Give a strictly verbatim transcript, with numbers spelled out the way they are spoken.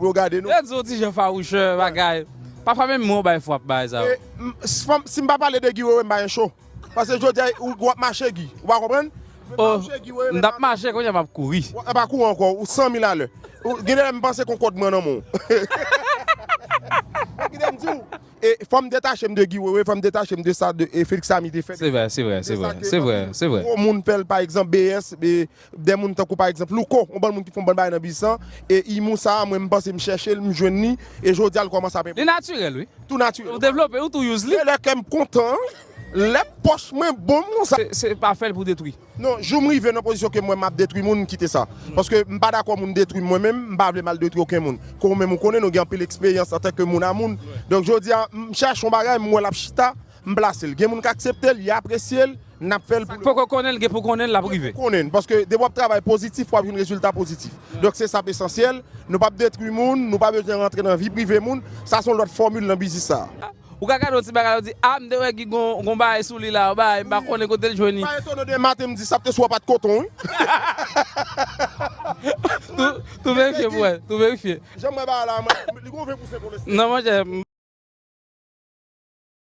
pou yo gade nou. Yo di w ti jan fawouchè, bagay. Pafwa menm mwen w bay fwap bagay sa yo. E, m, si, si m pa pale de Guy Wewe, m pa gen cho. Paske jodi a, ou, w ap mache Guy. Ou pa konprann? M ap mache Guy Wewe, m t ap mache, kounye a m ap kouri. W ap kouri ankò, ou san mil alè. Ou, gen de lè m panse konkòd mwen nan men w. Kite m di w, e, fò m detache m de Guy Wewe, fò m detache m de sa de, e, Felix Samy te fè. Se vre, se vre, se vre, se vre, se vre. Gwo moun fè l, pa egzanp, B S, e, de moun tankou, pa egzanp, Louko, yon bann moun ki fè yon bann bagay nan biznis lan, e, Imou sa, mwen, m panse m chèche l, m jwenn li, e jodi a, l kòmanse ap. Li natirèl, wi. Tou natirèl. Ou devlope, ou tou use li. E lè kè m kontan, lè pòch mwen bon m konsa. Se, se pa fè l pou detwi. Non, jou m rive nan pozisyon ke mwen m ap detwi moun, m kite sa. Paske m pa dakò moun detwi m mwen menm, m pa vle m al detwi okenn moun. Ke ou menm ou konnen, nou gen anpil eksperyans antanke moun a moun. Donk, jodi a, m chèche yon bagay, m wè l ap chita, m plase l. Gen moun k aksepte l, y apresye l, n ap fè l pou. Sa k poko konnen l, gen pou konnen l, l ap rive. Konnen, paske depi w ap travay pozitif, w ap jwenn rezilta pozitif. Donk, se sa k esansyèl. Nou p ap detwi moun, nou pa bezwen rantre nan vi prive moun. Sa se yon lòt fòmil nan biznis sa. Ou ka gade yon ti bagay, ou di, "A, m te wè Guy gon, gon bagay sou li la, yon bagay, m pa konnen kote l jwenn li." Pa etone w demen maten, m di, "Sa te sou yon pat koton, wi." Tou, tou verifye pou wè, tou verifye. Jan m wè bagay la, mwen, li gon ven pou sen pou lenstan. Non, monchè, m